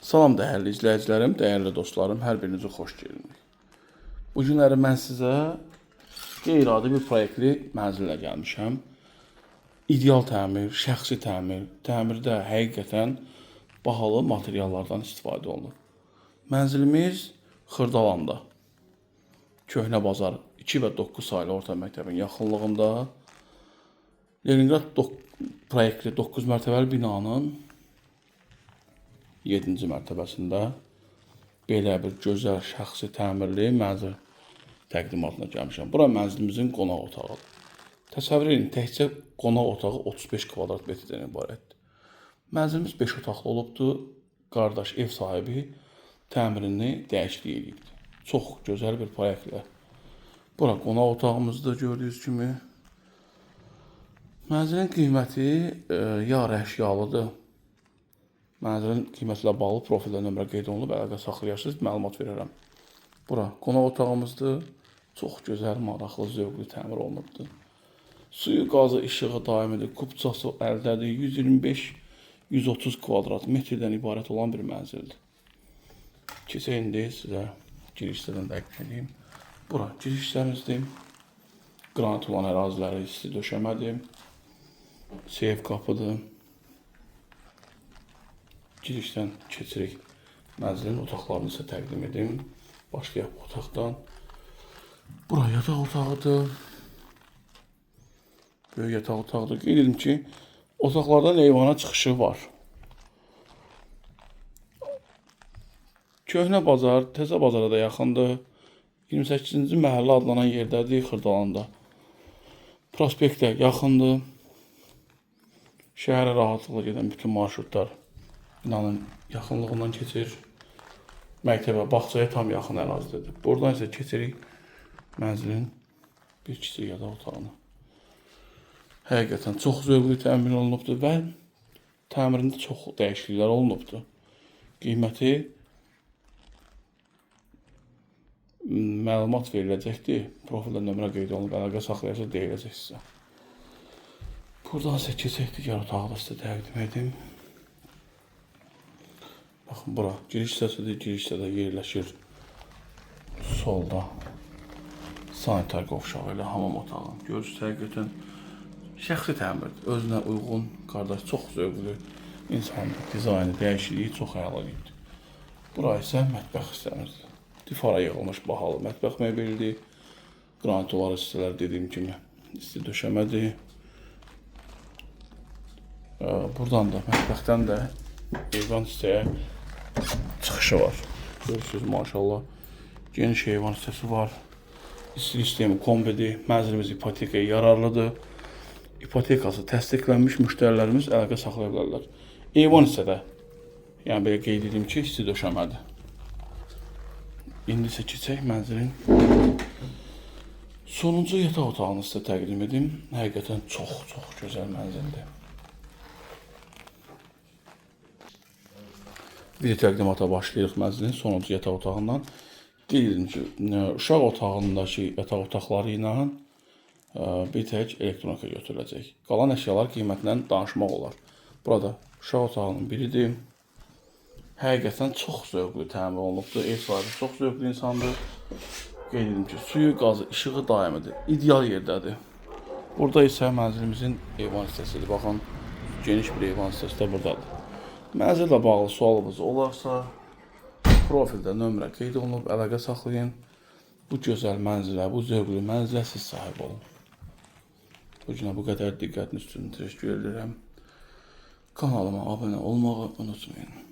Salam dəyərli izləyicilərim, dəyərli dostlarım, hər birinizi xoş gördük. Bu günləri mən sizə qeyri-adi bir proyektli mənzillə gəlmişəm. İdeal təmir, şəxsi təmir, təmirdə həqiqətən bahalı materiallardan istifadə olunur. Mənzilimiz Xırdalanda, Köhnə Bazar 2 və 9 saylı orta məktəbin yaxınlığında Leningrad proyektli 9 mərtəbəli binanın 7-ci mərtəbəsində belə bir gözəl şəxsi təmirli mənzil təqdimatına gəlmişəm. Bura mənzilimizin qonaq otağıdır. Təsəvvür edin, təkcə qonaq otağı 35 kvadrat metrdən ibarətdir. Mənzilimiz 5 otaqlı olubdur. Qardaş ev sahibi təmirini dəyişiklik eləyibdir. Çox gözəl bir proyektlə. Bura qonaq otağımızdır gördüyünüz kimi. Mənzilin qiyməti yarı əşyalıdır. Mənzilin qiyməti ilə bağlı profildə nömrə qeyd olunub, əlaqə saxlayarsınız, məlumat verərəm. Bura qonaq otağımızdır. Çox gözəl, maraqlı, zövqlü təmir olunubdur. Suyu, qazı, işığı daimidir. Kupçası əldədir. 125-130 kvadrat metrdən ibarət olan bir mənzildir. Keçək indi sizə giriş hissədən təqdim edeyim. Bura giriş hissəmizdir. Qranit olan əraziləri isti döşəmədir. Seyf qapıdır. Girişdən keçirik. Mənzilin otaqlarını sizə təqdim edim. Başlayaq bu otaqdan. Bura yataq otağıdır. Böyük yataq otağıdır. Qeyd edim ki, otaqlardan eyvana çıxışı var. Köhnə bazar, Təzə bazara da yaxındır. 28-ci məhəllə adlanan yerdədir, Xırdalanda. Prospektə yaxındır. Şəhərə rahatlıqla gedən bütün marşrutlar binanın yaxınlığından keçir. Məktəbə, bağçaya tam yaxın ərazidədir. Buradan isə keçirik mənzilin bir kiçik yataq otağına. Həqiqətən çox zövqlü təmir olunubdur və təmirində çox dəyişikliklər olunubdur. Qiyməti məlumat veriləcəkdir. Profildə nömrə qeyd olunub, əlaqə saxlayarsa deyiləcək sizə. Buradan isə keçək digər otağı da sizə təqdim edim. Baxın bura giriş hissəsidir. Giriş hissədə yerləşir solda sanitar qovşağı ilə hamam otağı. Görürsünüz, həqiqətən şəxsi təmirdir. Özünə uyğun, qardaş çox zövqlü insandır. Dizaynı, dəyişikliyi çox əla eləyibdir. Bura isə mətbəx hissəmizdir. Difara yığılmış bahalı mətbəx mebelidir. Qranit olan hissələr dediyim kimi isti döşəmədir. Buradan da, mətbəxdən də eyvan hissəyə çıxışı var. Görürsünüz, maşallah. Geniş eyvan hissəsi var. İstilik sistemi kombidir. Mənzilimiz ipotekaya yararlıdır. İpotekası təsdiqlənmiş müştərilərimiz əlaqə saxlaya bilərlər. Eyvan hissədə, yəni belə qeyd edim ki, isti döşəmədir. İndi isə keçək mənzilin sonuncu yataq otağını sizə təqdim edim. Həqiqətən çox-çox gözəl mənzildir. Video təqdimata başlayırıq mənzilin sonuncu yataq otağından. Qeyd edim ki, uşaq otağındakı yataq otaqları ilə bir tək elektronika götürüləcək. Qalan əşyalar qiymətlə danışmaq olar. Burada uşaq otağının biridir. Həqiqətən çox zövqlü təmir olunubdur. Ev sahibi çox zövqlü insandır. Qeyd edim ki, suyu, qazı, işığı daimidir. İdeal yerdədir. Burada isə mənzilimizin eyvan hissəsidir. Baxın, geniş bir eyvan hissəsi də buradadır. Mənzillə bağlı sualınız olarsa, profildə nömrə qeyd olunub, əlaqə saxlayın. Bu gözəl mənzilə, bu zövqlü mənzilə siz sahib olun. Bu günə bu qədər, diqqətiniz üçün təşəkkür edirəm. Kanalıma abunə olmağı unutmayın.